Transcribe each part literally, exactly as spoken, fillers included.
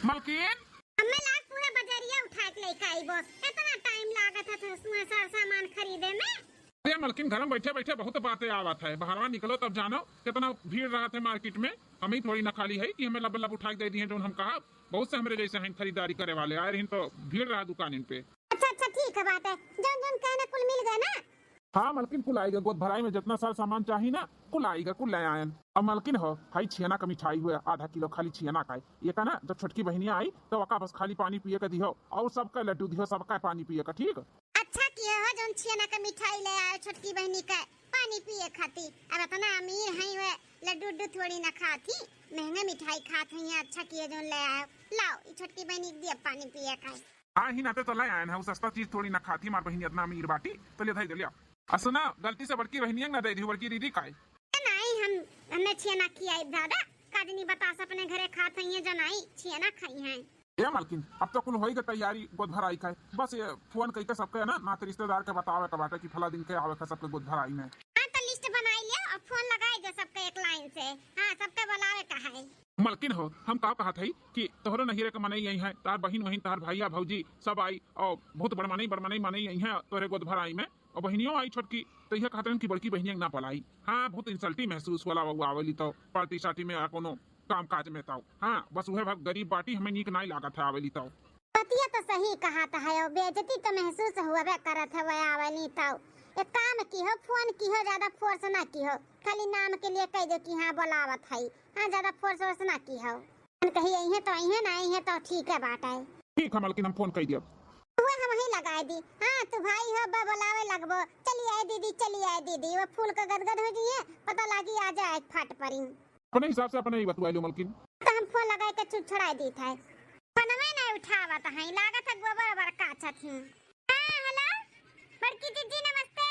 मलकिन। हमें लाग पूरा बजरिया उठा के लेके आईबो। इतना टाइम लागत है तो सुए सर सामान खरीदे में। अरे मलकिन, घर में बैठे बैठे बहुत बातें आवत है, बहरवा निकलो तब जानो कितना भीड़ रहत है मार्केट में। हम ही थोड़ी ना खाली है कि हमें लब लब उठा के दे दिए जोन हम कहा। बहुत से हमरे जैसे हैं खरीदारी करे वाले आए रहिन तो भीड़ रहा दुकानिन पे। अच्छा अच्छा ठीक है बात है, जौन जौन कहना कुल मिल गए ना। हाँ मलकिन, कुल आइगा, गोद भराई में जितना सारा सामान चाही ना, कुल आइगा, कुल ले आयन। अब मलकिन हो, हाई छियाना का मिठाई हुए, आधा किलो खाली छियाना का है। ये का ना, जब छोटकी बहनी आई, तो ओका बस खाली पानी पिए का दिहो, और सबका लड्डू दिहो, सबका पानी पिए का, ठीक? अच्छा किए हो, जौन छियाना का मिठाई ले आए छोटकी बहनी का पानी पिए खातिर। अब इतना अमीर हैं हुए, लड्डू उड्डू थोड़ी ना खात ही, महंगा मिठाई खात हैं, अच्छा किए जौन ले आए। लाओ, ई छोटकी बहनी के दिया पानी पिए का। हाँ, ही नाते तो ले आयन है, उ सस्ता चीज थोड़ी ना खाती, हमार बहिनी इतना अमीर बाटी, तो ले धई दे, ले आ। आ सुना, गलती से बड़की बहनिया के ना दे दी, बड़की दीदी का है। नहीं, हम, हमें छियाना खियाई दादा, का जनी बतास अपने घरे खात हइये जनाई, छियाना खाई हैं। ए मालकिन, अब तो कुल होई गए तैयारी गोद भराई का है, बस ये फोन कइके सबके ना, नाते रिश्तेदार के बतावे के बाटे कि फला दिन के आवे का सबके गोद भराई में। हाँ, तो लिस्ट बनाई लियो और फोन लगाई दे सबके एक लाइन से। हाँ, सबके बुलावे का है। मलकिन हो, हम का कहत हई कि तोहरो नहिरे के मनई आई हैं, तार बहिन वहिन, तार भैया भौजी सब आई, और बहुत बड़ मनई, बड़ मनई, मनई आई हैं तोहरे गोद भराई में, और बहिनियों आई छोटकी, तो यह कहत रहन कि बड़की बहिनिया के ना पलाई। हाँ, बहुत इंसल्टी महसूस होला बउआ, आवेली तो पार्टी सार्टी में या कोनो काम काज में तो। हाँ, बस उहे भर गरीब बाटी, हमें नीक नाई लागत है आवेली तो। बतिया तो सही कहत है, बेइज्जती तो महसूस हुअबे करत है, वह आवेली तो। एक काम की हो, फोन की हो, ज्यादा फोर्स ना की हो, खाली नाम के लिए कह दो कि हाँ, बुलावत है। हाँ, ज्यादा फोर्स वोर्स ना की हो। हम कही, "अइहे तो अइहे, ना अइहे तो ठीक है बाटे।" ठीक है मलकिन, हम फोन कई दियब। उहे हम ही लगाए दी। हाँ, तू भाई हो, बा बोलावे लगबो, "चली आए दीदी, चली आए दीदी।" वो फूल के गदगद हो जइहे, पता लागी आ जाए फाट परी। अपने हिसाब से अपने ही बतुआ लो मलकिन। तो हम फोन लगाए के चुप छुड़ाए दी थे। फोनवे नहीं उठावत है, लागत है गोबर ओबर काचत ही। हाँ, हेलो, बड़की जीजी नमस्ते।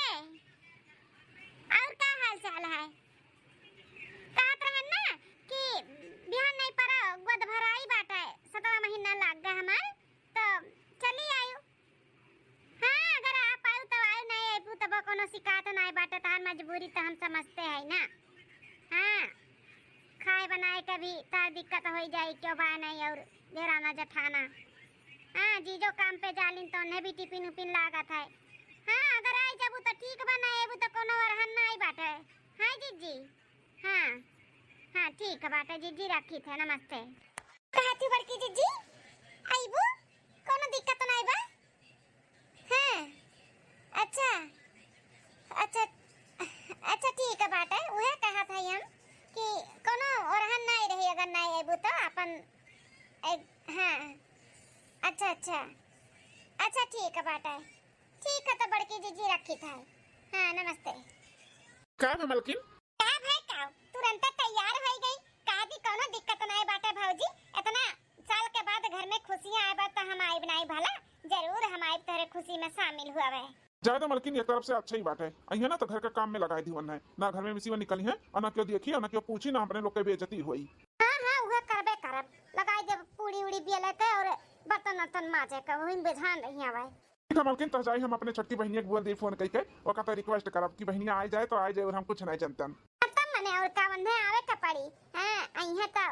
और का हाल चाल है? कहत रहन ना कि बिहान नहीं पड़ा, गोद भराई बाटे, सतवा महीना लाग गए हमार, तो चली आयु। हाँ, अगर आप आयु तो आयु, नहीं आयु तब कोनो शिकायत नहीं बाटे, तार मजबूरी तो हम समझते हैं ना। हाँ, खाए बनाए के भी तार दिक्कत हो जाई, क्यों बा नहीं और देराना जठाना। हाँ, जीजो काम पे जालिन तो उन्हें भी टिफिन उफिन लागत है। हाँ, अगर आई जाबू तो ठीक बा, नहीं आबू तो कोनो अरहन नहीं बाटे। हाँ जीजी, हाँ, हाँ, ठीक है बाटे जीजी, रखी थे, नमस्ते। कहती बड़की जीजी, आईबू, कोनो दिक्कत नहीं बा? हाँ, अच्छा, अच्छा, अच्छा, ठीक है बाटे, उहे कहत है हम कि कोनो ओरहन नहीं रही, अगर नहीं आईबू तो अपन, ए, हाँ, अच्छा, अच्छा, अच्छा, ठीक है बाटे। ठीक है, तो बड़की जीजी रखी था। हाँ, नमस्ते। का भा मलकिन? का भाई का, तुरंत तैयार हो गई। का दी, कोनो दिक्कत नहीं बाटे भौजी। इतना साल के बाद घर में खुशियाँ आए बा तो हम आइब नहीं भला? जरूर हम आइब, तोहरे खुशी में शामिल हुआ है। ज्यादा मलकिन एक तरफ से अच्छा ही बाटे। अइहे ना तो घर का काम में लगाए दीवन है, ना घर में मिसी निकली है, और ना क्यों देखी, और ना क्यों पूछी, ना अपने लोग के बेइज्जती हुई। हाँ, हाँ, उहे करबे करब। लगाए देब पूड़ी उड़ी बेले के और बर्तन उर्तन माजे के, वही बेझान रही हवे। ठीक है मलकिन, तो जाई हम अपने छोटकी बहिनिया के बोल दी फोन कइके, ओका तो रिक्वेस्ट करब कि बहिनिया आए जाए तो आए जाए, और हम कुछ नहीं जानतन। खत्म मने और का बंधे आवे के पड़ी। हाँ, अइहे तो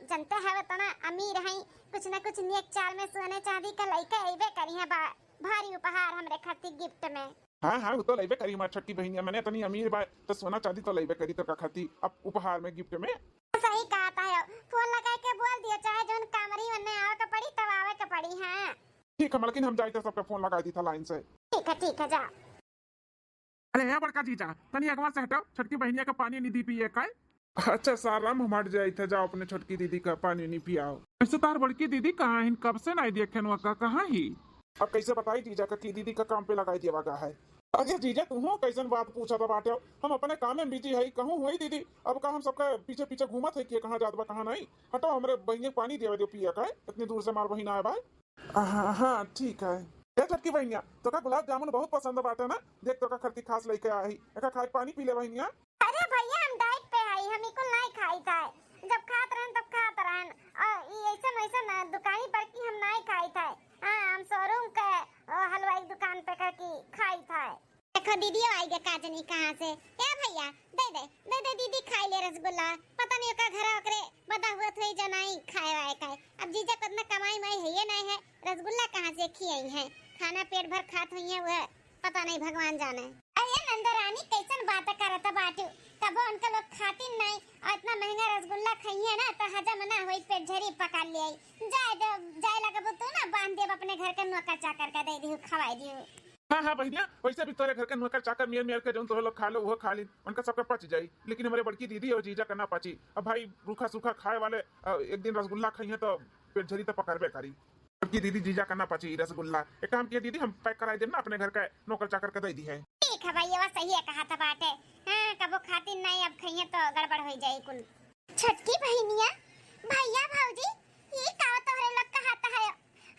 जानते हवे तो ना अमीर हैं, कुछ ना कुछ नेक चाल में सोने चांदी के लइके अइबे करी हैं बा-, भारी उपहार हमरे खातिर गिफ्ट में। हाँ, हाँ, वो तो लइबे करी हमार छोटकी बहिनिया, मने इतनी अमीर बा तो सोना चांदी तो लइबे करी तो का खातिर अब उपहार में गिफ्ट में। सही कहत है, फोन लगाए के बोल दियो, चाहे जौन कामरी ओने आवे के पड़ी तब आवे के पड़ी। हाँ। ठीक है मलकिन, हम जाई तो सबका फोन लगाई दी था लाइन से। ठीक है, ठीक है, जा। अरे ए बड़का जीजा, तनी अगवा से हटो, छोटकी बहिनिया के पानी नहीं दी पिए का। अच्छा साराम, हम हट जाई थे, जाओ अपने छोटकी दीदी का पानी नहीं पियाओ। ऐसे तार बड़की दीदी कहाँ हिन, कब से नहीं देखे वका, कहाँ ही? अब कैसे बताई जीजा का कि दीदी का काम पे लगाई दिया गा है। अरे जीजा, तू हो कैसन बात पूछा था बाटे, हम अपने काम में बिजी है, कहूँ हुई दीदी, अब का हम सबका पीछे पीछे घूमत है कि कहाँ जात बा कहाँ नहीं। हटो, हमरे बहिनिया के पानी देवे दो पिए का, इतनी दूर से हमार बहिन आए बा। हाँ, हाँ, ठीक है। ए छोटकी बहिनिया, तोका गुलाब जामुन बहुत पसंद बाटे ना? देख, तोका खातिर खास लइके आई। एका खाए, पानी पी ले बहिनिया। अरे भैया, हम डाइट पे हई, हम इकुल नाई खाई था। जब खात रहन तब खात रहन। और ई ऐसन वैसन दुकानी पर की हम नाई खाई था। हाँ, हम शोरूम के, ओ, हलवाई दुकान पे का की खाई था। देखो दीदी आई गे का जनी कहाँ से। ए या, दे दे, दे दे दीदी, खाई ले रसगुल्ला। पता नहीं ओका घर ओकरे बदा हुआ थोई जनाई खाए वाए का है। अब जीजा को इतना कमाई माई है ये नहीं है, रसगुल्ला कहाँ से खियाई है? खाना पेट भर खात हुई है वह, पता नहीं भगवान जाने। अरे नंदरानी, कैसन बात करत बाटू? तबो उनका लोग खातिन नहीं, और इतना महंगा रसगुल्ला खाई है ना, तो हजम ना होई, पेट झरी पकड़ ले। जाए दे, जाए लगबू तू ना, बांध देब अपने घर के नौकर चाकर का, दे दिहू, खवाई दिहू। हाँ, हाँ, बहिनिया, वैसे भी तोरे घर के नौकर चाकर मेर, मेर के जौन तोहे लोग खा लो, वो खा ली, उनका सबका पच जाई, लेकिन हमारे बड़की दीदी और जीजा का ना पची। अब भाई, रूखा सूखा खाए वाले, अ, एक दिन रसगुल्ला खाइए तो पेट झरी तो पकड़बे करी। बड़की दीदी, जीजा का ना पची रसगुल्ला। एक काम किया दीदी, हम pack कराई देब ना, अपने घर का नौकर चाकर के दे दी है। ठीक है भैया, सही है, कहा था बाटे। हाँ, कबो खातिन नहीं, अब खाइए तो गड़बड़ हो जाई कुल। छोटकी बहिनिया, भैया, भौजी, ई का तोहरे लोग कहत है?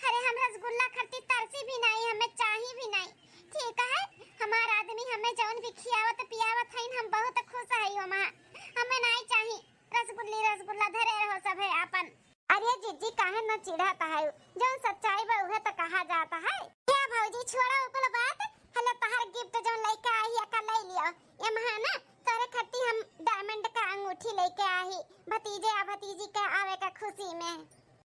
अरे, हम रसगुल्ला खातिर तरसी भी नहीं, हमें चाही भी नहीं। ठीक है, हमार आदमी हमें जौन भी खियावत पियावत हईन, हम बहुत खुश हई ओमा। हमें नहीं चाही रसगुल्ली, रसगुल्ला धरे रहो सब है आपन। अरे जीजी, काहे न चिढ़त है? जौन सच्चाई बा उहे तो कहा जात है। क्या भौजी, छोड़ा ऊपर बात। हले तहार gift जौन लेके आई है, का ले लियो। ये महीना तोरे खातिर हम diamond का अंगूठी लेके आई, भतीजे आ भतीजी के आवे का खुशी में।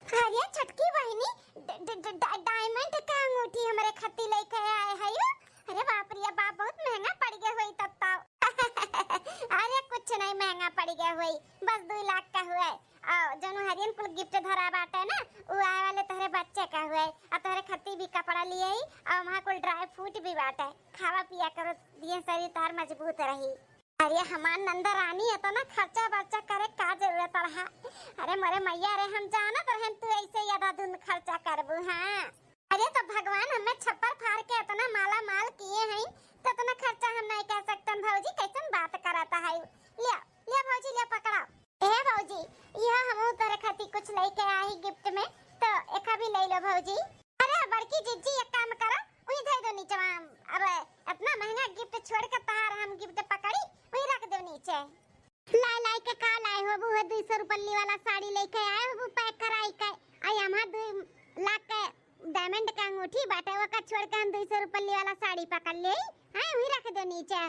अरे छोटकी बहिनी, ड-, ड-, ड-, डा-, diamond का अंगूठी हमरे खातिर लेके आए है यू? अरे बाप रे बाप, बहुत महंगा पड़ गया होई तब तो। अरे कुछ नहीं महंगा पड़ गया होई, बस दो लाख का हुए। और जौन हरियन कुल gift धरा बाटे ना, उ आए वाले तोहरे बच्चे का हुए, और तोहरे खातिर भी कपड़ा लिए आई, और वहाँ कुल dry fruit भी बाटे, खावा पिया करो, दिए शरीर तोहर मजबूत रही। अरे हमार नंद रानी, इतना खर्चा बर्चा करे का जरूरत रहा? अरे मोरे मैया रे, हम जानत रहेन तू ऐसे अंधाधुंध खर्चा करबू, हाँ। अरे तो भगवान हमें छप्पर फाड़ के इतना माला माल किए हैं, तो इतना खर्चा हम नहीं कर सकतन भौजी, कैसन बात करत है? लिया, लिया भौजी, लिया पकड़ा। ए भौजी, यह हमहू तोरे खातिर कुछ लेके आई gift में, तो एका भी ले लो भौजी। अरे बड़की जीजी, एक काम करो, वही धर दो नीचे वहाँ। अब इतना महंगा gift छोड़ के तहार हम gift पकड़ी, वही रख दो नीचे। लाई लाई के का लाए हो बहू, दुई सौ रुपये वाला साड़ी लेके आए हो बहू, pack कराई के। आई हमार दो लाख के diamond के अंगूठी बाटे, ओका छोड़ के हम दुई सौ रुपये वाला साड़ी पकड़ ले। हाँ, वही रख दो नीचे,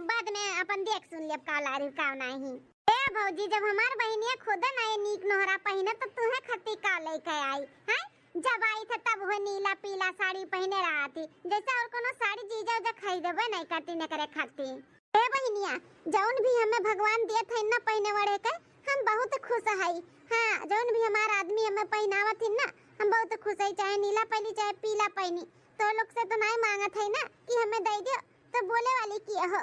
बाद में अपन देख सुन लेब का लारी का नहीं। ए भौजी, जब हमार बहिनिया खुद नहीं नीक नोहरा पहिने तो तुहे खत्ती का लेके आई? हैं, जब आई था तब वो नीला पीला साड़ी पहिने रहा थी, जैसे और कोनो साड़ी जीजा उजा खरीदबे नहीं करती न करे खाती। ए बहिनिया, जौन भी हमें भगवान दिए थे न पहिने वढ़े के, हम बहुत खुश हई। हाँ, जौन भी हमार आदमी हमें पहिनावत ही ना, हम बहुत खुश हई, चाहे नीला पहिनी चाहे पीला पहिनी। तो लोग से तो नहीं मांगत है ना कि हमें दे दियो, तो बोले वाली की हो।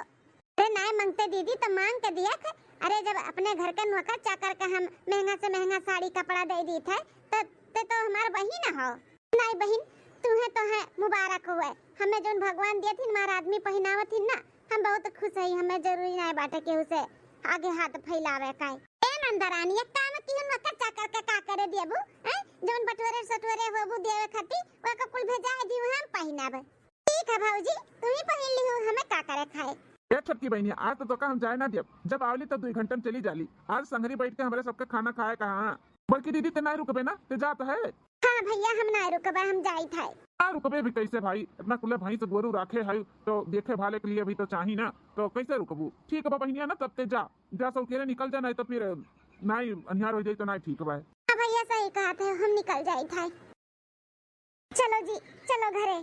अरे नाय मांगते दीदी, तो मांग के दिया थे। अरे जब अपने घर के नौकर चाकर का हम महंगा से महंगा साड़ी कपड़ा दे दी थे, तो ते तो हमार बहिन हो। नाय बहिन, तुहे तो है मुबारक हुए, हमें जोन भगवान दिए थी, हमार आदमी पहिनावत थी ना, हम बहुत खुश है। हमें जरूरी नाय बाटे केहू से आगे हाथ फैलावे का। ए नंदरानी, एक काम की नौकर चाकर के का करे देबू, हैं? जोन बटोरे सटोरे होबू देवे खातिर, ओका कुल भेजा दियो, हम पहिनाबे। ठीक है भौजी, तू ही पहिन लिहू, हमें का करे खाए। ए छोटकी बहिनी, आज तो तोका हम जाए ना देब, जब आवली तो दुई घंटा में चली जाली। आज संगरी बैठ के हमरे सबके खाना खाए कहाँ। बड़की दीदी, ते नाय रुकबे ना, ते जात है। हाँ भैया, हम नाय रुकबे, हम जाइत है। ना रुकबे भी कैसे भाई, इतना कुले भैंस गोरू राखे है तो देखे भाले के लिए भी तो चाही ना, तो कैसे रुकबू? ठीक बा बहिनिया ना, तब ते जा, जा सौकेरे निकल जा, नहीं तो फिर नाई अनिहार हो जाई तो नाई ठीक बा। हाँ भैया, सही कहत है, हम निकल जाइत है। चलो जी, चलो घरे।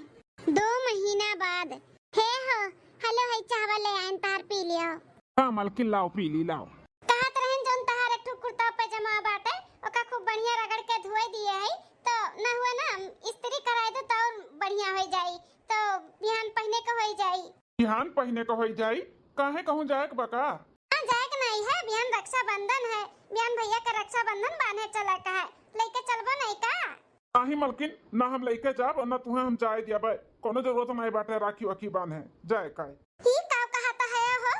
दो महीना बाद। हे हो, हेलो, है चावल ले आयन, तार पी लियो। हाँ मलकिन, लाओ पी ली, लाओ। कहत रहन जौन तहार एक ठो कुर्ता पैजामा बाटे, ओका खूब बढ़िया रगड़ के धोए दिए है, तो ना हुआ ना, इस्त्री कराए दो तो और बढ़िया हो जाई, तो बिहान पहने के हो जाई। बिहान पहने के हो जाई? काहे कहूँ जाए के बा का? हाँ, जाए के नहीं है, बिहान रक्षाबंधन है, बिहान भैया का रक्षाबंधन बांधे चला का है, लेके चलबो नहीं का? नाही मलकिन, ना हम लइके जाब और ना तुहें हम जाए दियाबे। कोनो जरूरत नहीं बाटे राखी वाखी बांधे जाए का। ई का कहत है हो?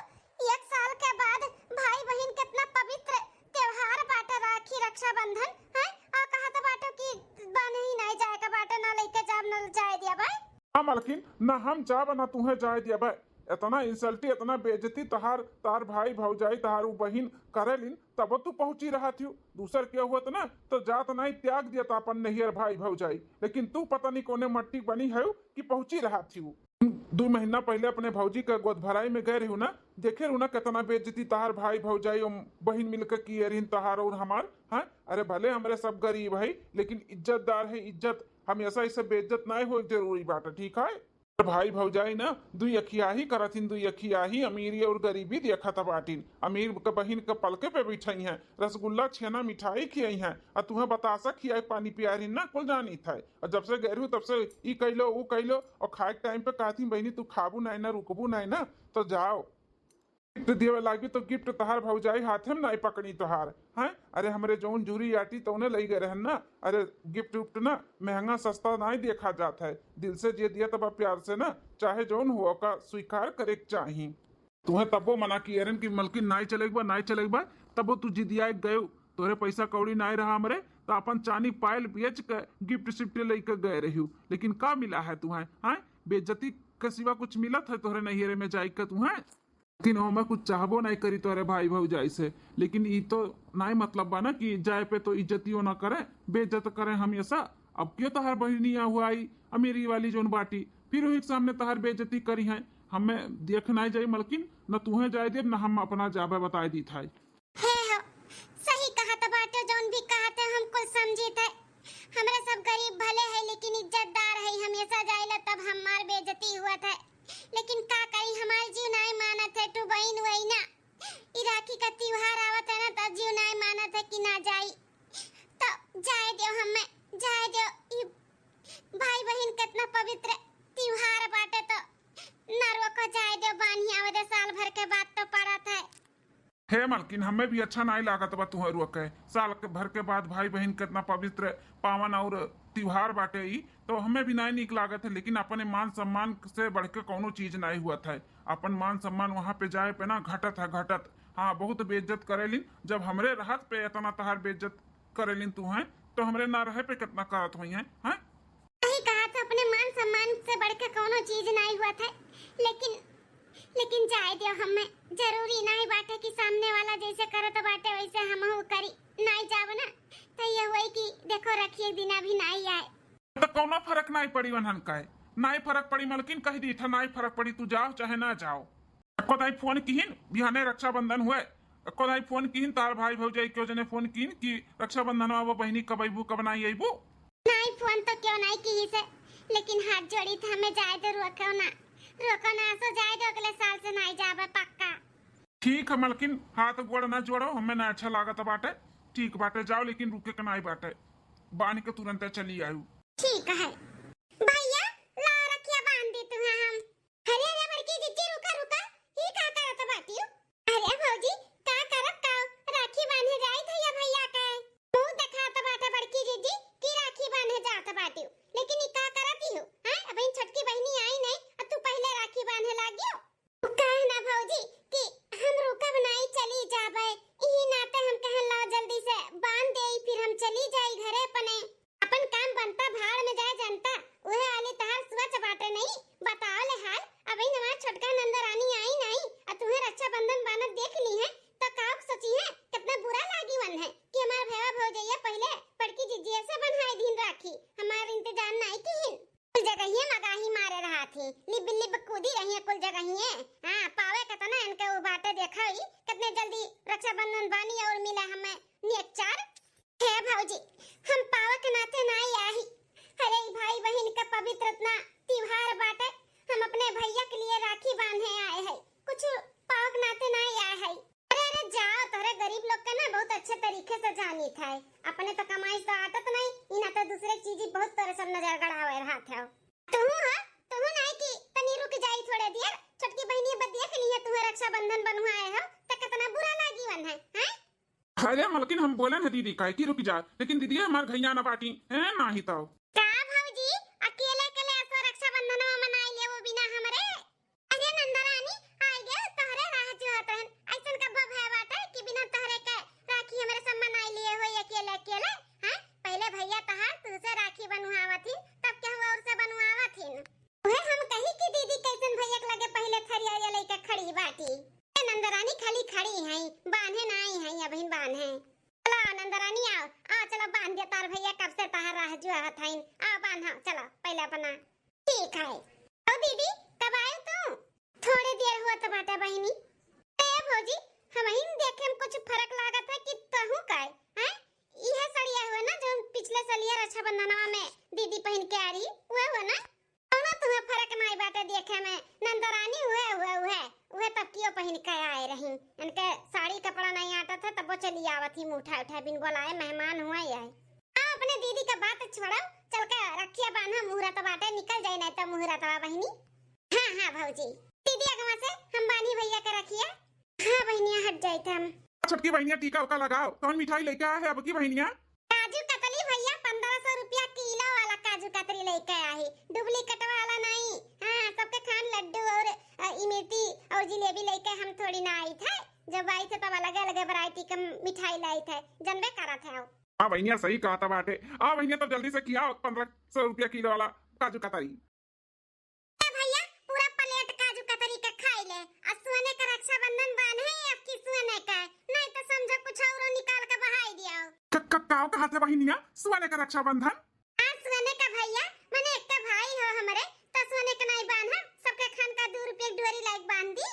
एक साल के बाद भाई बहिन कितना पवित्र त्योहार बाटे राखी रक्षाबंधन, हैं? और कहत बाटो कि बांधे ही नहीं जाए का बाटे, ना लइके जाब, ना जाए दियाबे। हाँ मलकिन, ना हम जाब ना तुहें जाए दियाबे। इतना इंसल्टी, इतना बेइज्जती तहार, तहार भाई भौजाई, तहार उ बहिन करेलिन, तब तू पहुंची रहत हियो। दूसर के होत ना, तो जात नाई, त्याग दियत आपन नैहर भाई भौजाई। लेकिन तू पता नहीं कोने मट्टी बनी है कि पहुंची रहत हियो। दू महीना पहले अपने भौजी के गोद भराई में गए रहियो ना, देखे रहू ना, कितना बेइज्जती तहार भाई भौजाई और बहिन मिलके किए रहिन, तहार और हमार, हैं? अरे, भले हमरे सब गरीब है, लेकिन इज्जतदार है, इज्जत। हमेशा इसे बेइज्जत नहीं हो जरूरी बाटे, ठीक है? भाई भौजाई ना दुई अखियाही करत हिन, दुई अखियाही अमीरी और गरीबी देखत बाटिन। अमीर के बहिन के पलके पे बिठाई हैं, रसगुल्ला छेना मिठाई खियाई हैं, और तुहें बतासा खियाई पानी पियारिन ना कुल जानी था। और जब से गए रहू तब से ई कैलो ऊ कैलो, और खाए के टाइम पे कहती, बहिनी तू खाबू नहीं ना, रुकबू नहीं ना, तो जाओ। गिफ्ट देवे लागी तो गिफ्ट तहार भौजाई हाथे में नहीं पकड़ी तोहार, हैं? अरे, हमरे जौन जूरी आटी तौने लई गए रहन ना। अरे, गिफ्ट उफ्ट ना महंगा सस्ता नहीं देखा जात है। दिल से जे दिया तब प्यार से ना, चाहे जौन हो, ओका स्वीकार करे के चाही। तुहें तबो मना किए रहन कि मलकिन नहीं चलेक बा, नहीं चलेक बा, तबो तू जिदिया गयो। तोरे पैसा कौड़ी नहीं रहा हमरे, तो अपन चानी पायल बेच के गिफ्ट सिफ्ट लेके गए रही। लेकिन का मिला है तुहें, हैं? बेइज्जती के सिवा कुछ मिलत है तोहरे नैहरे में जाई के तुहें? लेकिन ओमे कुछ चाहबो नहीं करी तोरे भाई भौजाई से। लेकिन ई तो नहीं मतलब बा ना कि जाए पे तो इज्जतियो ना करे, बेइज्जत करे हमेशा। अब क्यों तोहर बहिनिया हुआ आई अमीरी वाली जोन बाटी, फिर वही के सामने तोहर बेइज्जती करी है। हमें देख नहीं जाई मलकिन, न तुहें जाए देब, न हम अपना जाबे बताए दी था। हे हो, सही कहत बाटे, जौन भी कहत है हम कुल समझित है। हमरा सब गरीब भले है, लेकिन इज्जतदार है, हमेशा जाइला तब हमार बेइज्जती हुआ था। लेकिन का करी, हमार जीव नाई मानत है, तू बहिन वही ना। ई राखी का त्योहार आवत है ना, तो जीव नाई मानत है कि ना जाई। तो जाए दियो हमें, जाए दियो। ई भाई बहिन कितना पवित्र त्योहार बाटे, तो ना रोको, जाए दियो, बान्ही आवे दे, साल भर के बाद तो पड़त है। हे मलकिन, हमें भी अच्छा नाई लागत बा तुहें रोके। साल के भर के बाद भाई बहिन कितना पवित्र, पावन और त्योहार बाटे ई, तो हमें भी नाई नीक लागत है, लेकिन अपने मान सम्मान से बढ़ के कौनो चीज नाई हुआ था। अपन मान सम्मान वहाँ पे जाए पे ना घटत है, घटत। हाँ, बहुत बेइज्जत करेलिन। जब हमरे रहत पे इतना तहार बेइज्जत करेलिन तुहें, तो हमरे ना रहे पे कितना करत होई हैं, हैं? सही कहा था, अपने मान सम्मान से बढ़ के कौनो चीज नाई हुआ था, लेकिन लेकिन जाए दियो, हमें जरूरी नाई बाटे कि सामने वाला जैसे करत बाटे वैसे हमहू करी। नाई जाब ना, तो ये हुई कि देखो रखिए दिन अभी नाई आए। तो कौनो फर्क नाई पड़ी वनहन का है, नाई फर्क पड़ी मलकिन, कह दी था नाई फर्क पड़ी, तू जाओ चाहे ना जाओ। एको दाई फोन किहिन, बिहाने रक्षाबंधन हुए, एको दाई फोन किहिन, तार भाई भौजाई क्यों जने फोन किहिन कि रक्षाबंधन वो बहिनी कब अइबू, कब नाई अइबू? नाई फोन तो क्यों नाई किहिस है, लेकिन हाथ जोड़ी था, हमें जाए दे, रोको ना, रोको ना, असो जाए दे, अगले साल से नाई जाबे पक्का। ठीक है मलकिन, हाथ गोड़ ना जोड़ो, हमें ना अच्छा लागत बाटे। ठीक बाटे, जाओ, लेकिन रुके के नाई बाटे, बांध के तुरंत चली आयु। ठीक है भैया, ला रखिया बांध दी तुम्हें हम। अरे, अरे, बड़की जिज्जी, रुका, रुका, ई का करत बाटियो? अरे भौजी, का करब का? राखी बांधे जाइत है या भैया के। मुंह देखात बाटे बड़की जिज्जी कि राखी बांधे जात बाटियो, लेकिन ई का करत हो? हैं? अबहिन छोटकी बहिनी आई नहीं, आ तू पहले राखी बांधे लागियो। कहे ना भौजी कि हम रुकब नहीं, चली जाबे, इही नाते हम कहन ला जल्दी से बांध देई, फिर हम चली जाई घरे अपने। अपन काम बनता, भाड़ में जाए जनता, उहे वाली तहार सोच बाटे नहीं। बताओ ले हाल, अबहिन हमार छोटका नंदरानी आई नहीं, आ तुम्हें रक्षाबंधन बांधत देख ली है, तो का सोची है, कितना बुरा लागी वन है कि हमार भैया भौजैया पहले बड़की जिज्जिया से बंधाए दिन राखी, हमार इंतजाम नहीं की हिन। कुल जगहिए मगाही मारे रहा थी, लिब लिब कूदी रही है कुल जगहिए। हाँ, पावे कितना इनके उ बाटे, देखा ही कितने जल्दी रक्षाबंधन बानी और मिला हमें नेकचार। हे भौजी, हम पावक नाते नाई आही। अरे, ई भाई बहिन का पवित्र इतना त्योहार बाटे, हम अपने भैया के लिए राखी बांधे आए हैं। कुछ पावक नाते नाई आए हैं। अरे, अरे, जाओ, तोहरे गरीब लोग के ना बहुत अच्छे तरीके से जानी था। अपने तो कमाई से आदत नहीं, इना तो दूसरे चीज बहुत तोरे सब नजर गड़ावे रहा था। तुहू है, तुहू नहीं कि तनी रुक जाई थोड़े देर, छोटकी बहिनी अब देख ली है, तुम्हें रक्षाबंधन बंधवाए हो, तो कितना बुरा लागी वन है, हैं? अरे मलकिन, हम बोले न दीदी काहे की रुक जा, लेकिन दीदी हमार घैया ना बाटी, हैं, नाही तो। का भौजी, अकेले अकेले असो रक्षाबंधनवा मनाई लेबो बिना हमरे? अरे नंदरानी, आइ गए तोहरे राह जोहत रहन। अइसन कब्बो भय बाटे कि बिना तोहरे के राखी हमरे सब मनाई लिए होई अकेले अकेले, हैं? पहले भैया तहार तुझसे राखी बनवावत हिन, तब केहू और से बनवावत हिन। उहे हम कही कि दीदी कैसन भैया के लगे पहले थरिया या लइके खड़ी बाटी। ए नंदरानी खाली खड़ी हैं, बान्हे नाई हैं, अबहिन बान्हे। चलो नंदरानी आओ, आओ चलो बांध दे तार भैया, कब से तहार राह जोहत हैं। देखे में नंदरानी उहे, उहे, उहे, उहे तब कियो पहिन के आए रही। इनके साड़ी कपड़ा नहीं आटत है, तब वो चली आवत ही मुँह उठाए उठाए, बिन बोलाए मेहमान हुआ ही आए। हाँ, अपने दीदी का बात छोड़ो, चल के रखिया बांधा, मुहूर्त बाटे, निकल जाए नहीं तो मुहूर्त बा बहिनी। हाँ, हाँ भौजी, दीदी अगवा से हम बांधी भैया के रखिया। हाँ बहिनिया, हट जाइत हम। छोटकी बहिनिया, टीका उका लगाओ। कौन मिठाई लेके आया है अब की बहिनिया? काजू कतली भैया, पन्द्रह सौ रुपया किलो वाला काजू कतली लेके आया है, डुप्लीकेट वाला नहीं। हाँ, सबके खान लड्डू और, अ, इमरती और जिलेबी लेके हम थोड़ी ना आई थे। जब आई थे तब अलग अलग वैरायटी के मिठाई लाई थे, जनबे करत है। हाँ बहिनिया, सही कहत बाटे। आ बहिनिया, तब जल्दी से खियाओ पन्द्रह सौ रुपया किलो वाला काजू कतली। ए भैया, पूरा प्लेट काजू कतरी के खाई ले। आ सोने का रक्षाबंधन बांधे, अब की सोने का, नहीं तो समझो कुछ और निकाल के बहाई दिया। क-, क-, काव कहा थे बहिनिया, सोने का रक्षाबंधन? आ सोने का भैया, मने एक भाई हो हमरे, तो सोने का नहीं बांधा, सबके खान का दो रुपये डोरी लाइक बांध दी।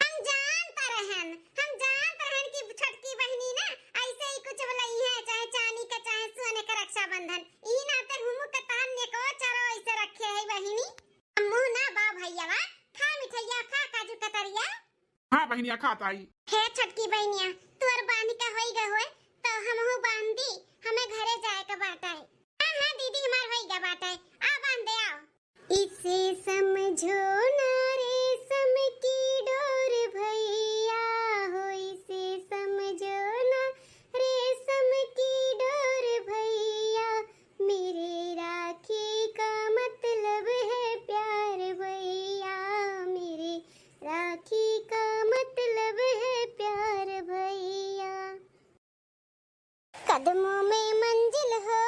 हम जानत रहन, हम जानत रहन कि छोटकी बहिनी ना ऐसे ही कुछ बोलई है, चाहे चांदी का, चाहे सोने का रक्षाबंधन। ई नाते हुमू के तहन नेकवा चरो ऐसे रखे है बहिनी। मुँह ना बा भैया, खा मिठैया, खा काजू कतरिया। हाँ बहिनिया, खा ताई। हे छोटकी बहिनिया, तोर बांध के होई गए होए, तो हमहू बांध दी, हमें घरे जाए के बाटे। हाँ, हाँ दीदी, हमार होई गए बाटे, आ बांध दे, आओ। इसे समझो ना रेशम की डोर भैया हो, इसे समझो ना रेशम की डोर भैया, मेरे राखी का मतलब है प्यार भैया, मेरे राखी का मतलब है प्यार भैया। कदमों में मंजिल हो,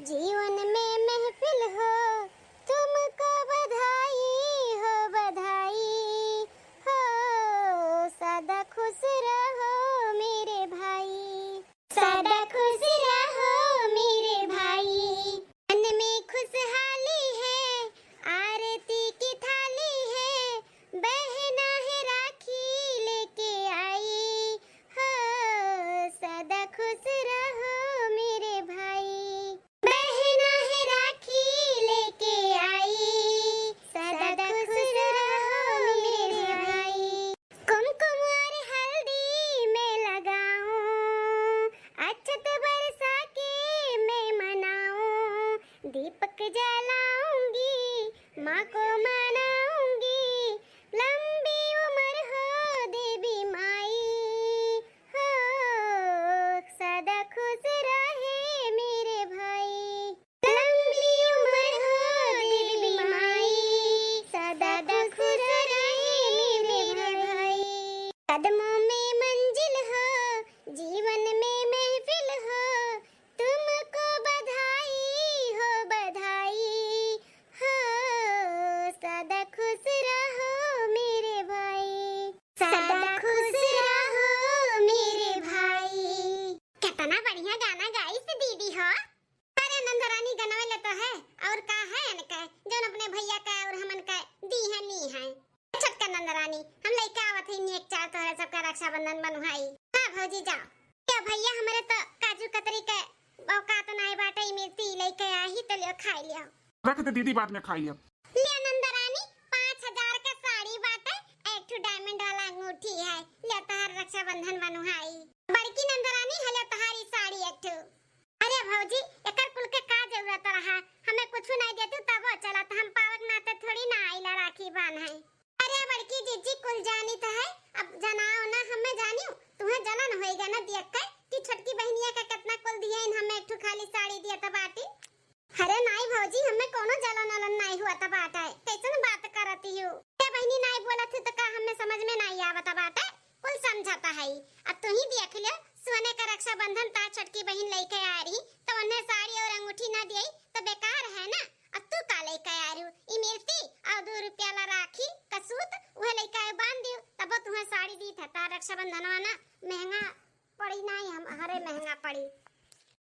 जीवन में महफिल हो, तुमको बधाई हो, बधाई हो, सदा खुश रहो मेरे भाई, सदा खुश रहो मेरे भाई। मन में खुशहाली है, आरती की थाली है, बहना है राखी लेके आई हो, सदा खुश रहो मेरे भाई। बहना है राखी लेके आई, सदा खुश रहो मेरे भाई। कुमकुम और हल्दी मैं लगाऊं, अक्षत बरसा के मैं मनाऊं, दीपक जलाऊंगी, माँ को मनाऊंगी, लंबी उम्र हो देवी माई हो, सदा खुश रहे मेरे भाई। लंबी उम्र हो देवी माई, सदा खुश रहे मेरे भाई। कदमों में मंजिल हो, जीवन में महफिल हो, तुमको बधाई हो, बधाई हो, सदा खुश रहो मेरे भाई, सदा खुश रहो मेरे भाई। कितना बढ़िया गाना गाइस दीदी हो। अरे नंदरानी गनवे ले तो है, और का है इनके, जौन अपने भैया का और हमन का दी है, नी है। छोटका नंदरानी, हम लइका आवत हई नेक चार तोहरे सबका रक्षाबंधन बन्हुआई। हाँ भौजी जाओ। ए भैया हमरे तो काजू कतरी के औकात नाई बाटे, ई मिर्ची लइके आही तो लियो खाई लियो। रख दे दीदी, बाद में खाई लियो। लियो नंदरानी, पाँच हजार का साड़ी बाटे, एक ठो डायमंड वाला अंगूठी है, लियो तोहर रक्षाबंधन बन्हुआई। बड़की नंदरानी हले तोहारी साड़ी एक ठो। अरे भौजी, एकर कुल के का जरूरत रहा? हमें कुछु नाई देतू तबो चलत, हम पावक नाते थोड़ी ना आइला राखी बान्हे। अरे बड़की जीजी कुल जानित है, अब जनाओ ना हमें जानियो, तुहें जलन होइगा ना दियक्का कि छोटकी बहनिया का कितना कुल दिए, हमें एक ठो खाली साड़ी दियत बाटी। अरे नाई भौजी, हमें कोनो जलन वलन नाई हुआ त बाटे, कैसन बात करती हो? ए बहनी नाई बोलत है तो का हमें समझ में नाई आवत बाटे? कुल समझता है। अब तू ही देख लियो, सोने का रक्षाबंधन ता छोटकी बहन लेके आ रही, तो उन्हें साड़ी और अंगूठी ना दिए तो बेकार है ना। अब तू का लेके आ रही हो? ई मिर्ची और दो रुपया ला राखी का सूत, वह लेके आए बांध दियो, तब तुम्हें साड़ी दी था। तार रक्षाबंधनवा ना महंगा पड़ी, नाई हम हरे महंगा पड़ी।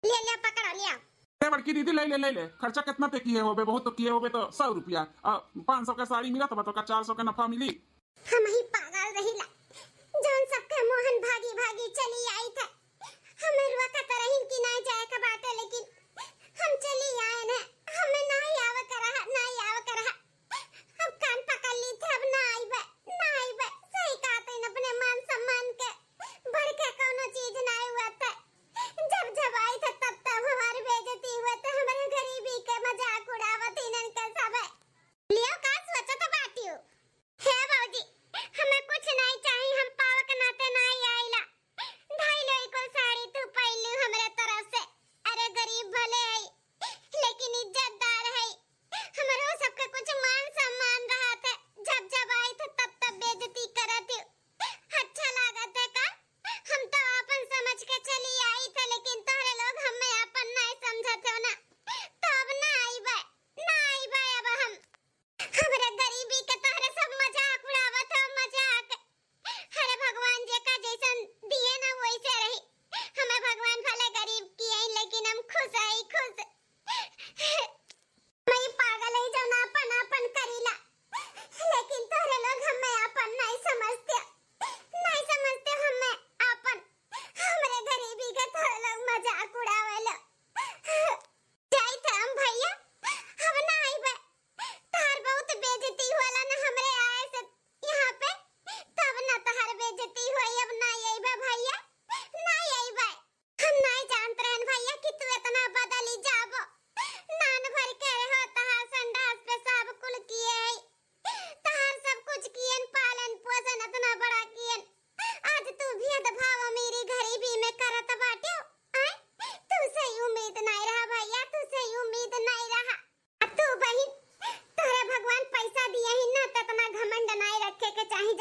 लिया, लिया, पकड़ा, लिया। ए बड़की दीदी, ले ले, ले ले। खर्चा कितना ते किए होबे? बहुत तो किए होबे तो सौ रुपया। आ, पाँच सौ का साड़ी मिला तो बतौका चार सौ का नफा मिली। हम ही पागल रहिला, जौन सबके मोहन भागी भागी चली आई था। हमें रोकत रहिन कि ना जाए का बाटे, लेकिन हम चली आए न। हमें ना आवे का रहा, ना आवे का रहा। अब कान पकड़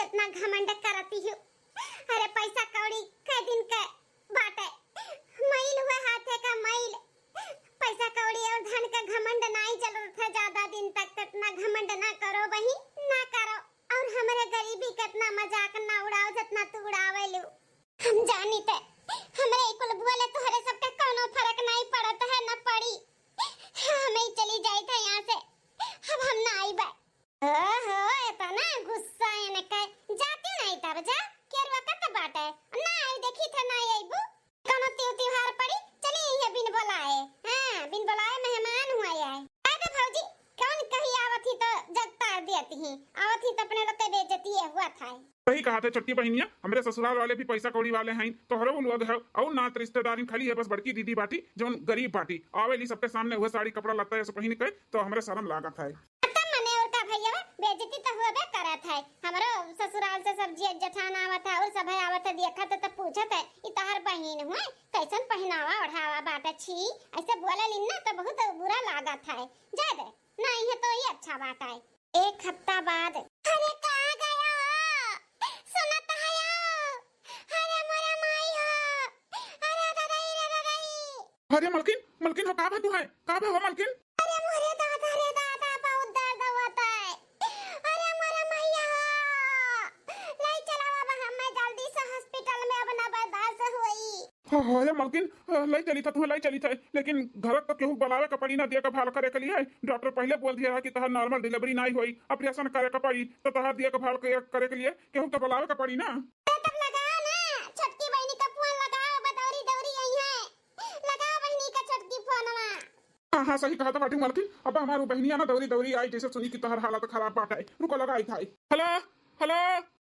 इतना घमंड करती हूँ। अरे पैसा कौड़ी कै दिन के बाटे, मैल हुए हाथे का मैल। पैसा कौड़ी और धन का घमंड नाई चलत है ज्यादा दिन तक, तो इतना घमंड ना करो बहिन, ना करो। और हमरे गरीबी का इतना मजाक ना उड़ाओ जितना तू उड़ावे लू। हम जानी ते हमरे कुल बोले तोहरे सबके कौनो फर्क नाई पड़त है, ना पड़ी। हम ही चली जाई थे यहाँ से, अब हम ना आईबे। ओहो, इतना गुस्सा इनका, जाती नहीं तब जा, केरवा कत बाटे, ना आई देखी थे ना आईबू। कौनो त्यों त्योहार पड़ी, चली यहाँ बिन बुलाए, हाँ, बिन बुलाए मेहमान हुआ आए। अरे भौजी, कौन कही आवत ही तो जगता देती ही, आवत ही तो अपने लोग के बेइज्जती ये हुआ था। सही कहा थे छोटकी बहिनिया, हमरे ससुराल वाले भी पैसा कौड़ी वाले हैं, तोहरो लोग है और नात रिश्तेदारी खाली है, बस बड़की दीदी बाटी जौन गरीब बाटी, आवेली सबके सामने हुए साड़ी कपड़ा लत्ता ये सब पहिन के, तो हमरे शर्म लागत है। तब मने और का भैया, बेइज्जती तो हुआ बे करत है। हमरो ससुराल से सब जे-, जेठान आवत है और सब आवत है, देखत है तो पूछत है, "ई तोहर बहिन हुए, कैसन पहनावा ओढ़ावा बाटे छी?" ऐसे बोले लिन ना तो बहुत बुरा लागत है। जा दे, ना इहे तो ही अच्छा बात है। एक हफ्ता बाद। अरे कहाँ गया हो? सुनत है हो? अरे मोरे माई हो। अरे दादाई रे दादाई। अरे मलकिन, मलकिन हो, का भा तू है? का भा हो मलकिन? अरे मोरे दादा रे दादा, बहुत दर्द होता है। अरे मोरे मैया, ले चलावा अब हमें जल्दी से हॉस्पिटल में, अब ना बर्दाश्त होई। हाँ, हाँ, अरे मलकिन, अ, ले चली था, तुम्हें ले चली था, लेकिन घर तो केहू बुलावे का पड़ी ना, देखभाल करे के लिए। डॉक्टर पहले बोल दिया है कि तहार नॉर्मल डिलीवरी नहीं होई, ऑपरेशन करे का पड़ी, तो तहार देखभाल के, करे के लिए केहू तो बुलावे का पड़ी ना। तो तब लगाओ ना, छोटकी बहनी का फोन लगाओ, बदौरी दौरी आई है। लगाओ बहनी का छोटकी फोनवा। हाँ, हाँ, सही कहा था बाटी मलकिन। अब हमार उ बहनिया ना दौरी दौरी आई, जैसे सुनी कि तोहर हालत खराब बाटे। रुको, लगाई था। हेलो, हेलो।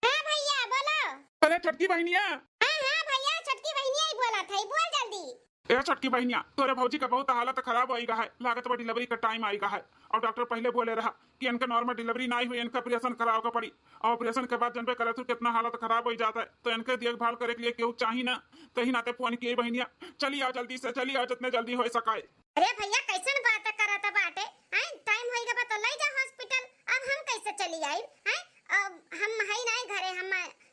हाँ भैया, बोलो। अरे छोटकी बहनिया। हाँ, हाँ भैया, छोटकी बहनिया ही बोला था, बोल जल्दी। ए छोटकी बहनिया, तोरे भौजी का बहुत हालत खराब होई गा है, लागत बा डिलीवरी का टाइम आई गा है। और डॉक्टर पहले बोले रहा कि इनका नॉर्मल डिलीवरी नहीं हुई, इनका ऑपरेशन करावे का पड़ी। और ऑपरेशन के बाद जनबे करे तू कितना हालत खराब हो जाता है, तो इनके देखभाल करे के लिए केहू चाही ना, तही नाते फोन किए बहनिया। चली आओ जल्दी से, चली आओ जितने जल्दी हो सकाए। अरे भैया, कैसन बात करत बाटे? हैं, टाइम होई गबा तो ले जा हॉस्पिटल। अब हम कैसे चली आई? हैं, अब हम है ना घरे, हम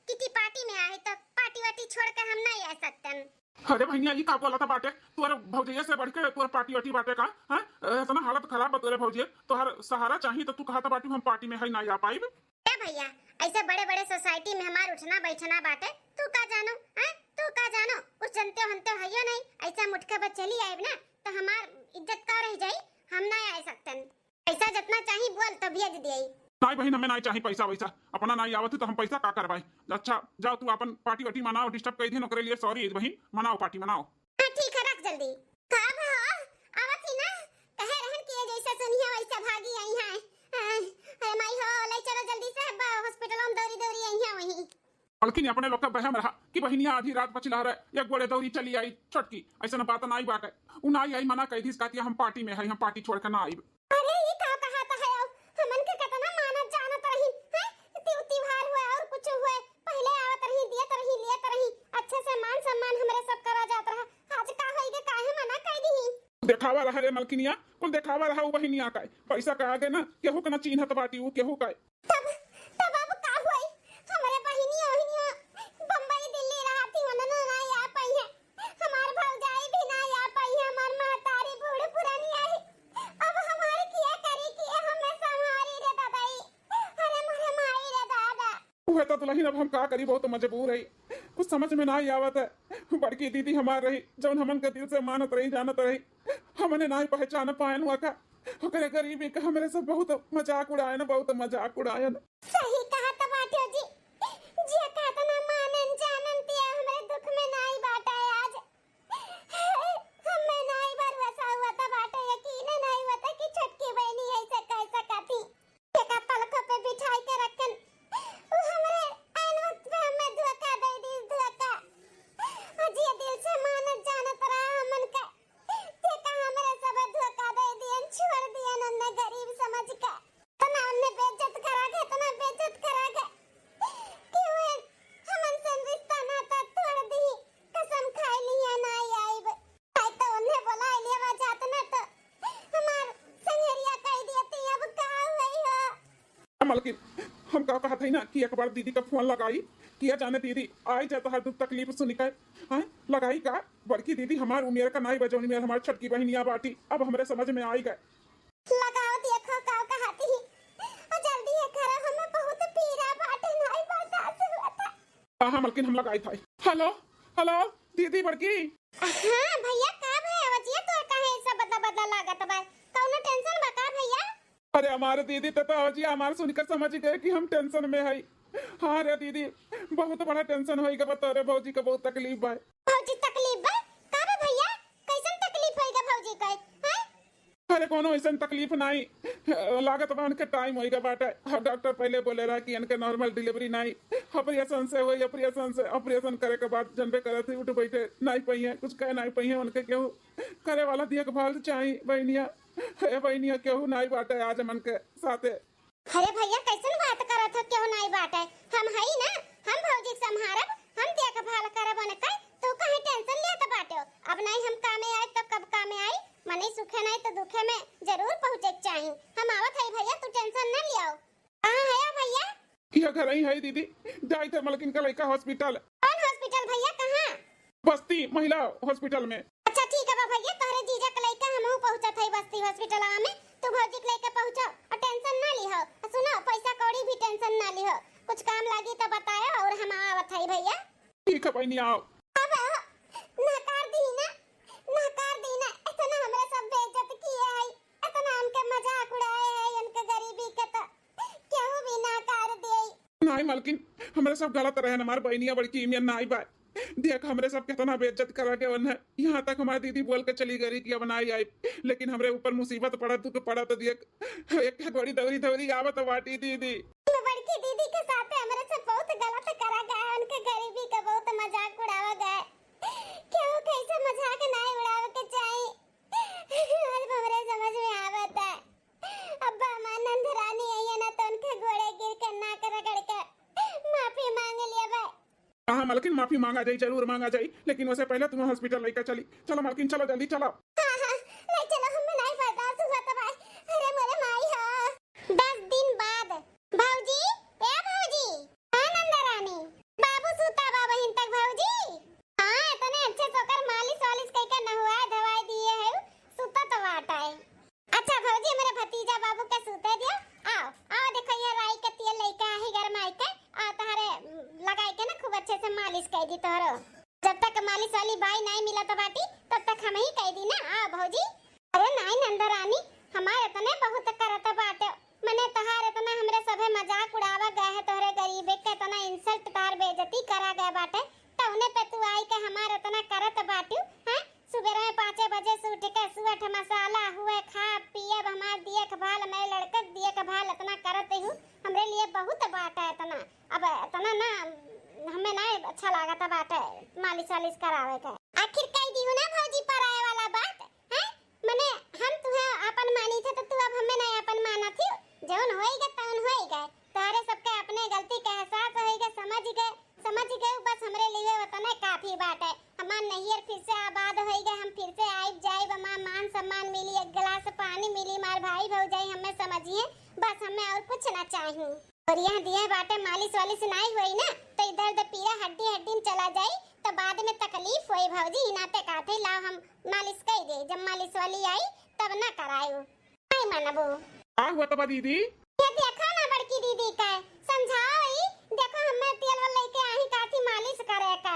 किटी पार्टी में आए, तो पार्टी वार्टी छोड़ के हम नहीं आ सकतन। अरे भैया, ई का बोला था बाटे? तोरे भौजैया से बढ़ के तोर पार्टी वार्टी बाटे का? हैं, इतना हालत खराब बा तोरे भौजी, तोहर सहारा चाही तो तू कहा था बाटी हम पार्टी में है ना आ पाइब। ए भैया, ऐसे बड़े बड़े सोसाइटी में हमार उठना बैठना बाटे, तू का जानो? हैं, तू का जानो? कुछ जनते हनते हइयो नहीं, ऐसे हम उठ के बस चली आइब ना, तो हमार इज्जत का रह जाई? हम ना आ सकतन। पैसा जितना चाही बोल तो भेज दिए। नहीं बहिन, हमें नहीं चाही पैसा वैसा, अपना नहीं आवत है तो हम पैसा का करवाई। अच्छा जाओ तू अपन पार्टी वार्टी मनाओ, डिस्टर्ब कर दिन ओकरे लिए, सॉरी बहिन, मनाओ पार्टी मनाओ। हाँ ठीक है, रख जल्दी। का भा हो? आवत ही ना, कहे रहन कि ये जैसे सुनिया वैसे भागी आई है। हाँ, अरे माई हो, ले चलो जल्दी से, अब हॉस्पिटल में दौरी दौरी आई है वहीं। मलकिन अपने लोग का बहम रहा कि बहिनिया आधी रात बचिला रहे, एक गोड़े दौरी चली आई छोटकी, ऐसा बात ना आई बाटे। उ ना आई, मना कह दीस, कहती हम पार्टी में है, हम पार्टी छोड़ के ना आइब। अरे, ई का कहत है? अब हमन के कितना मानत जानत रही, हैं? ति-, त्योहार हुए और कुछ हुए, पहले आवत रही, दियत रही, लियत रही, अच्छे से मान सम्मान हमरे सब करा जात रहा। आज का होई के काहे मना कर दी? देखावा रहा रे मलकिनिया, कुल देखावा रहा उ बहिनिया का। पैसा का आगे ना केहू के ना चीन्हत बाटी उ केहू का। तब, तब अब का होई? हमरे बहिनिया ओहिनिया बम्बई दिल्ली रहा थी, वननो ना आ पाई है। हमार भौजाई भी ना आ पाई है, हमार महतारी बूढ़ पुरानी आई। अब हमार किया करी, किया हमें संभारी रे दादाई। अरे मोरे माई रे दादा। उहे तो दुल्हन, अब हम का करी, बहुत मजबूर है, कुछ समझ में ना आवत है। बड़की दीदी हमार रही, जौन हमन के दिल से मानत रही, जानत रही, हमने ना पहचान पायन हुआ का। ओकरे गरीबी का हमरे सब बहुत मजाक उड़ायन, बहुत मजाक उड़ायन। सही कहत बाटे जी, जे कहत ना मानन जानन तिया हमरे दुख में नाई बाटे आज। हमें नाई भरोसा हुआ था बाटे, यकीन नाई हुआ था कि छोटकी बहनी ऐसे कह सकती। एका पलकों पे बिठाई के रखन, उ हमरे ऐन वक्त पे हमें धोखा दे दी, धोखा। और जे दिल से मानत जानत रहा हमन का, ते का हमरे सब धोखा दे दियन, छोड़ दियन उन्हें गरीब समझ के। इतना उन्हें बेइज्जत करा के, इतना बेइज्जत करा मलकिन, हम का कहत हई ना कि एक बार दीदी का फोन लगाई, किया जाने दीदी आई जाए तोहार दुख तकलीफ सुनिके। हाँ, लगाई का? बड़की दीदी हमार उमियर का नाई बा, जौन उमियर हमार छोटकी बहिनिया बाटी, अब हमरे समझ में आई गए। लगाओ, देखो का कहती ही। आ, जल्दी है करो, हमें बहुत पीरा बाटे, नाई बर्दाश्त हुआ था। हाँ, हाँ, मलकिन, हम लगाई था। हेलो, हेलो, दीदी बड़की। हाँ भैया, का भय आवाजिया तोर काहे ऐसा बदला बदला लागत बा? कौनो टेंशन बा का भैया? अरे हमारे दीदी, ते तो आवाजिया हमार सुनिके समझ गए कि हम टेंशन में हई। हाँ रे दीदी, बहुत बड़ा टेंशन होई गवा तोरे भौजी का, बहुत तकलीफ बा। भौजी तकलीफ बा? का बा भैया? कैसन तकलीफ होई गा भौजी का? हैं? अरे कोनो ऐसन तकलीफ नाई, लागत बा उनके टाइम होई गा बाटे। और डॉक्टर पहले बोले रहा कि इनके नॉर्मल डिलीवरी नाई, ऑपरेशन से होई, ऑपरेशन से, ऑपरेशन करे के बाद जनबे करत ही उठ बैठे नाई पइहे, कुछ कह नाई पइहे, उनके केहू करे वाला देखभाल चाही बहिनिया। हे बहिनिया, केहू नाई बाटे आज मन के साथे। अरे भैया, कैसन बात करत हो? केहू नाई बाटे, हम हई ना, हम भौजी के संभारब, हम देखभाल करब उनकर, तू काहे टेंशन लेत बाटे? अब नाई हम कामे आए तो कब कामे आई? मनई सुखे नाई तो दुखे में जरूर पहुँचे के चाही। हम आवत हई भैया, तू टेंशन न लियाओ। कहाँ है भैया? यह घर ही है दीदी, जाई थे मलकिन का लइका हॉस्पिटल। कौन हॉस्पिटल भैया, कहाँ? बस्ती महिला हॉस्पिटल में। अच्छा ठीक है बा भैया, तोहरे जीजा के लइका हमहू पहुँचत है बस्ती हॉस्पिटल में, तू भौजी के लइका पहुँचो और टेंशन ना लिहो। सुनो, पैसा कौड़ी भी टेंशन ना लिहो, कुछ काम लागी तो बतायो और हम आवत है भैया। ठीक है बहिनी, आओ। अब नकार दी ना, नकार दी ना, इतना हमरा सब बेइज्जत किए है, इतना उनके मजाक उड़ाए है, उनके गरीबी के तो केहू भी नकार दे। नाई मलकिन, हमरे सब गलत रहे, हमार बहिनिया बड़की इमियन नाई बा। देख, हमरे सब कितना बेइज्जत करा के वन है। यहाँ तक हमार दीदी बोल के चली गई कि अब नाई आई, लेकिन हमरे ऊपर मुसीबत पड़ा, दुख पड़ा, तो देख, एक गोड़ी दौरी दौरी आवत बाटी दीदी। बड़की दीदी के साथे हमरे सब बहुत गलत करा गया है, उनके गरीबी का बहुत मजाक उड़ावा गया है। केहू कैसे मजाक नाई उड़ावे के चाही। आज हमरे समझ में आवत है। अब्बा हमार नंद रानी आई है ना, तो उनके गोड़े गिर के नाक रगड़ के माफी मांग लिया बा। हाँ, हाँ, मलकिन, माफी मांगा जाई, जरूर मांगा जाई, लेकिन वैसे पहले तुम्हें हॉस्पिटल लेकर चली। चलो मलकिन, चलो जल्दी चलो। हाँ, हाँ, ले चलो, हमें नहीं बर्दाश्त हुआ तो भाई। अरे मोरे माई हो। दस दिन बाद। भौजी, ए भौजी। हाँ नंदा रानी। बाबू सूता बा बहिन तक भौजी। हाँ, इतने अच्छे से ओकर मालिश वालिश कइके नहवाए धवाए दिए है, सूता तो बाटा है। अच्छा भौजी, हमरे भतीजा बाबू के सूते दियो। आओ, आओ, देखो ये राई के तेल लेके आई गरमाई के, आ तोहरे, उम, लगाई के ना खूब अच्छे से मालिश कर दी तोहरो। जब तक मालिश वाली बाई नहीं मिलत बाटी, तब तक हम ही कह दी ना। आओ भौजी। अरे नहीं नंदा रानी, हमार इतने बहुत करत बाटे, मने तोहार इतना हमरे सभे मजाक उड़ावा गया है, तोहरे गरीबे के इतना इंसल्ट, तोहार बेइज्जती करा गया बाटे, तौने पे तू आई के हमार इतना करत बाटू, हैं? सुबेरे में पाँचे बजे से उठ के सुअठ मसाला हुए, खा पियब, हमार देखभाल, मेरे लड़के के देखभाल इतना करत हूँ, हमरे लिए बहुत बात है इतना। अब इतना ना हमें ना अच्छा लागत बाटे मालिश वालिश करावे के। आखिर कह दियो ना भौजी पराए वाला बात, हैं? मने हम तुहे आपन मानी थे तो तू अब हमें ना आपन मानत ही। जौन होई गए तौन होई गए, तोहरे सबके अपने गलती के एहसास होई गए, समझ गए, समझ गए, बस हमरे लिए उतने काफी बाटे। हमार नैहर फिर से आबाद होई गए, हम फिर से आइब जाइब, हमार मान सम्मान मिली, एक गिलास पानी मिली, हमार भाई भौजाई हमें समझिए, बस हमें और कुछ ना चाहिए। और यहाँ दिए बाटे मालिश वालिश नाई होई ना, तो ई दर्द पीरा हड्डी हड्डी में चला जाई, तो बाद में तकलीफ होई भौजी। ई नाते कहते लाओ हम मालिश कर दे, जब मालिश वाली आई तब ना करायु। नहीं मानबू। का हुआ तबा दीदी? ये देखो ना बड़की दीदी का, समझाओ ई, देखो हमें तेल वाल लेके आही काथी मालिश करे का।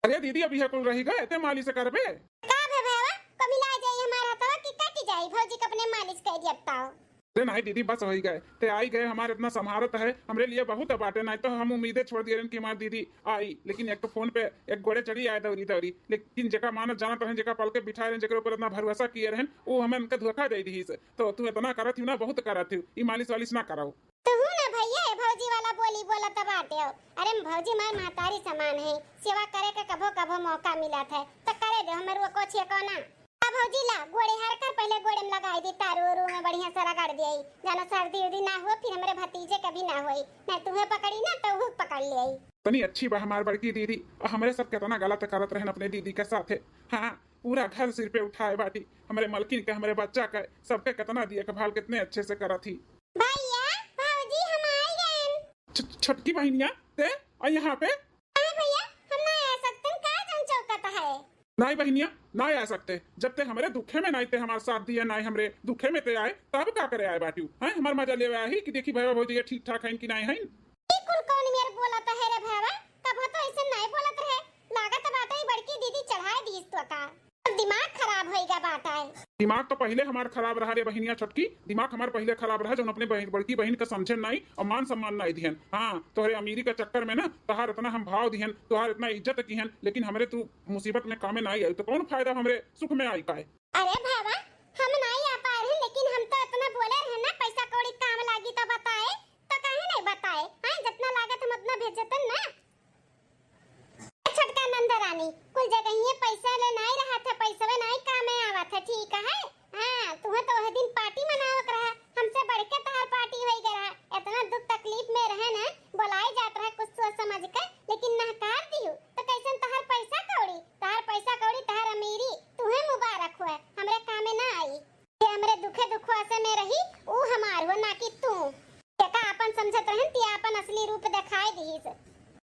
अरे दीदी, अभी है कुल रही गए, ते मालिश करबे? का भे भैया, कभी ला जाई हमारा हथवा कि कट जाई, भौजी के अपने मालिश कर दिया बताओ। अरे नहीं दीदी, बस होई गए, ते आई गए, हमारे इतना संभारत है, हमरे लिए बहुत बाटे, नहीं तो हम उम्मीदें छोड़ दिए रहन कि हमार दीदी आई, लेकिन एक तो फोन पे एक गोड़े चढ़ी आए दौरी दौरी, लेकिन जेका मानत जानत रहन, जेका पल के बिठाए रहन, जेकरे ऊपर इतना भरोसा किए रहन, वो हमें उनका धोखा दे दी से। तो तू इतना करत ही ना, बहुत करत ही, ई मालिश वालिश ना कराओ। तू ना भैया, ए भौजी वाला बोली बोलत बाटे हो। अरे भौजी मार महतारी समान है, सेवा करे के कभो कभो मौका मिलत है, तो करे दे, हमर वो कुछ है को ना। आ भौजी ला, गोड़े हार कर पहले गोड़े में लगाई दी, तारू उरू में बढ़िया से रगड़ दिए, जानो सर्दी उर्दी ना हो, फिर हमरे भतीजे के भी ना होई, नहीं तुम्हें पकड़ी ना तो वो पकड़ ले। इतनी अच्छी बा हमार बड़की दीदी, और हमरे सब कितना गलत करत रहन अपने दीदी के साथे। हाँ, पूरा घर सिर पे उठाए बाटी, हमरे मलकिन के, हमरे बच्चा के, सबके कितना देखभाल, कितने अच्छे से करत ही। भैया, भौजी, छोटकी बहिनिया, ते और यहाँ पे? अरे भैया, हम ना आ सकते, का जन चौकत है? नाई बहिनिया, नाई आ सकते। जब ते हमरे दुखे में नाई ते हमार साथ दिए, नाई हमरे दुखे में ते आए, तब का करे आए बाटिउ? हैं, हमार मजा लेवे आई कि देखी भैया भौजी ये ठीक ठाक हैं कि नाई हैं? ई कुल कौन मेर बोलत है रे भैया? कबो तो ऐसे नाई बोलत रहे। लागत बाटे ई बड़की दीदी चढ़ाए दीस तो का? अब दिमाग खराब होइगा बाटे। दिमाग तो पहिले हमार खराब रहा रे बहिनिया छोटकी, दिमाग हमार पहिले खराब रहा, जौन अपने बहिन, बड़की बहिन का समझेन नाई और मान सम्मान नाई दिहन। हाँ, तोहरे अमीरी का चक्कर में ना तोहार इतना हम भाव दिहन, तोहार इतना इज्जत किहन, लेकिन हमरे तू मुसीबत में कामे नाई आई, तो कौन फायदा हमरे सुख में आई काए? अरे बाबा, हम नाई आ पाए रहे, लेकिन हम तो इतना बोले रहे ना, पैसा कौड़ी काम लागी तो बताए, तो काहे नहीं बताए? हाँ, जितना लागत हम उतना भेजतन ना। ए छोटका नंद रानी, कुल जगहिए पैसा ले नाई रहा था, पैसवे नाई कामे आवा था, ठीक है? हाँ, तुहे तो वह दिन पार्टी मनावक रहा, हमसे बढ़ के तहार पार्टी होई गए रहा। इतना दुख तकलीफ में रहे ना, बोलाई जात रहा कुछ सोच समझ के, लेकिन नहकार दिहु, तो कैसन तहार पैसा कौड़ी, तहार पैसा कौड़ी, तहार अमीरी, तुहे मुबारक हुए, हमरे कामे ना आई। जे हमरे दुखे दुखवा से में रही, ऊ हमार हो, ना कि तू। जेका आपन समझत रहन, ते आपन असली रूप देखाए दिहिस।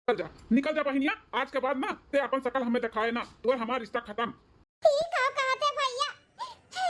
निकल जा, निकल जा बहिनिया, आज के बाद ना ते आपन शकल हमें देखाए ना, तोर हमार रिश्ता खत्म। ई का कहत है भैया?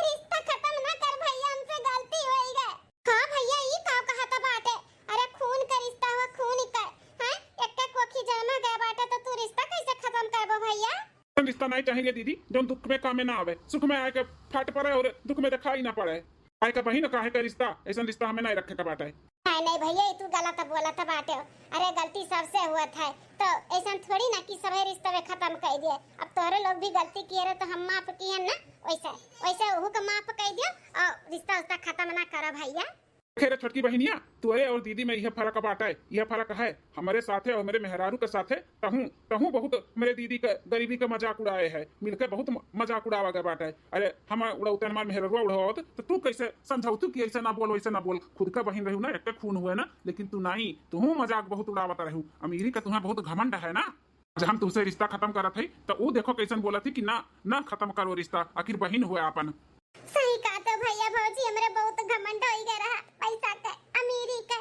रिश्ता खत्म ना कर भैया, हमसे गलती होई गए। हाँ भैया, ई का कहत बाटे? अरे खून का रिश्ता हो, खून का, हैं? एक कोखी जन्म गए बाटे तो तू रिश्ता कैसे खत्म करबो भैया? ऐसन रिश्ता नहीं चाहिए दीदी, जौन दुख में कामे ना आवे, सुख में आए के फाट पड़े और दुख में दिखाई ना पड़े। आए का बहिन काहे का रिश्ता, ऐसन रिश्ता हमें नहीं रखे का बाटे। नहीं, नहीं भैया, ई तू गलत बोलत बाटे। अरे गलती सबसे हुआ था, तो ऐसन थोड़ी ना कि सभे रिश्तवे खत्म कर दिए। अब तोहरे लोग भी गलती किए रहे तो हम माफ किए ना, वैसे, वैसे ओहू का माफ कर दियो और रिश्ता उश्ता खत्म ना करो भैया। देखे रे छोटकी बहिनिया, तोरे और दीदी में यह फर्क बाटे, यह फर्क है। हमरे साथे और हमरे मेहरारू के साथे तहूँ, तहूँ बहुत मेरे दीदी के गरीबी के मजाक उड़ाए है, मिलके बहुत म-, मजाक उड़ावा गए बाटे। अरे हम उड़ौते हमार मेहररुआ उड़ावत, तो तू कैसे समझौतू कि ऐसे ना बोल, वैसे ना बोल? खुद का बहिन रहू ना, एक खून हुए ना, लेकिन तू नहीं, तू मजाक बहुत उड़ावत रहू। अमीरी का तुम्हें बहुत घमंड है ना। आज हम तुमसे रिश्ता खत्म करत है, तो ऊ देखो कैसन बोलत है कि ना, ना खत्म करो रिश्ता, आखिर बहिन हुए आपन। सही कहते हो भैया भौजी, हमरे बहुत घमंड होई गए रहा पैसा के, अमीरी के,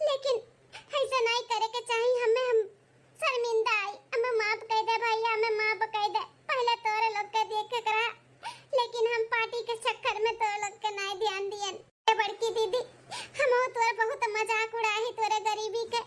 लेकिन ऐसा नहीं करे के चाहिए हमें। हम शर्मिंदा आई, हमें माफ कर दे भैया, हमें माफ कर दे। पहले तोरे लोग के देखे के रहा, लेकिन हम पार्टी के चक्कर में तोरे लोग के नहीं ध्यान दियन। ए बड़की दीदी, हम तोरे बहुत मजाक उड़ाए तोरे गरीबी के,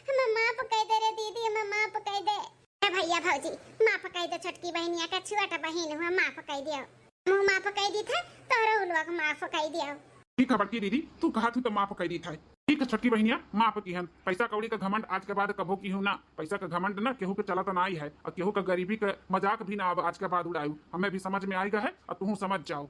हमें माफ कर दे रे दीदी, हमें माफ कर दे। ए भैया भौजी, माफ कर दे छोटकी बहिनिया के, छुआट बहिन हुआ, माफ कर दियो। मुँह माफ कर दी था, तोरो लोग माफ कर दियो। ठीक है बड़की दीदी, तू कहा थी तो माफ कर दी था। ठीक है छोटकी बहिनिया, माफ किहन। पैसा कौड़ी का घमंड आज के बाद कभो किहू ना। पैसा का घमंड ना केहू के चलत ना आई है, और केहू का गरीबी का मजाक भी ना अब आज के बाद उड़ायू। हमें भी समझ में आएगा है, और तू समझ जाओ।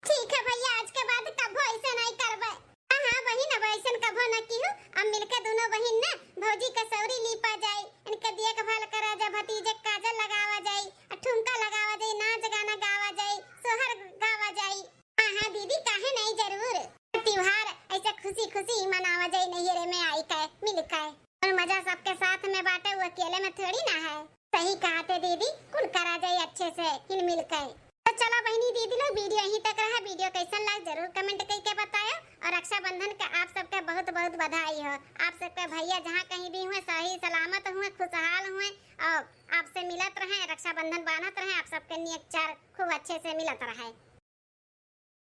ठीक है भैया, आज के बाद कभो ऐसे नहीं करबे। हाँ, हाँ बहिन, अब ऐसन कभो न किहू। अब मिलके दोनों बहिन ना भौजी का सौरी लीपा जाई, इनके देखभाल करा जा, भतीजे के काजल लगावा जाई, आ ठुमका लगावा जाई, नाच गाना गावा जाई, सोहर गावा जाई। हाँ, हाँ दीदी, काहे नहीं, जरूर। त्योहार ऐसे खुशी खुशी मनावा जाई, नैहरे में आई के, मिल के। और मजा सबके साथ में बाटे, वो अकेले में थोड़ी ना है। सही कहते दीदी, कुल करा जाए अच्छे से हिल मिल के। तो चलो बहिनी दीदी लोग, वीडियो यहीं तक रहा। वीडियो कैसन लग जरूर कमेंट करके बतायो। और रक्षाबंधन का आप सबके बहुत बहुत बधाई हो। आप सबके भैया जहाँ कहीं भी हुए सही सलामत हुए, खुशहाल हुए और आपसे मिलत रहे, रक्षाबंधन बांधत रहे, आप सबके नेक चार खूब अच्छे से मिलत रहे।